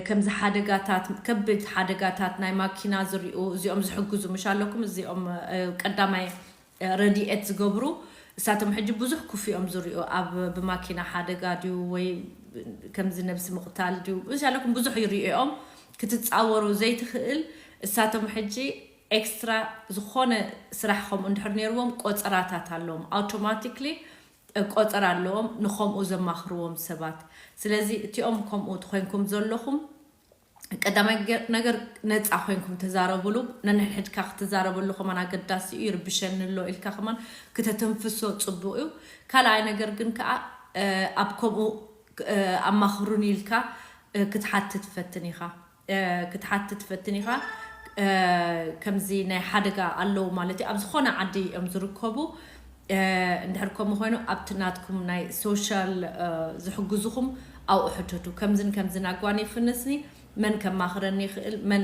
ከምዚ ሓደጋታት፣ ከቢድ ሓደጋታት ናይ ማኪና ዝሪኡ፣ እዚኦም ዝሕግዙ ምሽ ኣለኩም፣ እዚኦም ቀዳማይ ረድኤት ዝገብሩ፣ እሳቶም ሕጂ ብዙሕ ክፍኦም ዝሪኡ፣ ኣብ ብማኪና ሓደጋ ድዩ ወይ ከምዚ ነብሲ ምቕታል ድዩ ምሽ ኣለኩም፣ ብዙሕ ይሪኦም ክትፃወሩ ዘይትኽእል። እሳቶም ሕጂ ኤክስትራ ዝኾነ ስራሕ ከምኡ እንድሕር ነይርዎም ቆፀራታት ኣለዎም፣ ኣውቶማቲክሊ ቆፀር ኣለዎም ንከምኡ ዘማኽርዎም ሰባት። ስለዚ እቲኦም ከምኡ ትኮይንኩም ዘለኹም፣ ቀዳማይ ነገር ነፃ ኮይንኩም ተዛረብሉ። ነንሕድሕድካ ክትዛረበሉ ከማን ኣገዳሲ እዩ። ይርብሸኒ ኣሎ ኢልካ ከማን ክተተንፍሶ ፅቡቅ እዩ። ካልኣይ ነገር ግን ከዓ ኣብ ከምኡ ኣማኽሩን ኢልካ ክትሓትት ፈትን ኢኻ ክትሓትት ፈትን ኢኻ። ከምዚ ናይ ሓደጋ ኣለዉ ማለት እዩ፣ ኣብ ዝኾነ ዓዲ እዮም ዝርከቡ። እንድሕር ከምኡ ኮይኑ ኣብቲ ናትኩም ናይ ሶሻል ዝሕግዙኹም ኣብኡ ሕተቱ። ከምዝን ከምዝን ኣጓኒ ፍንስኒ፣ መን ከማኽረኒ ይኽእል፣ መን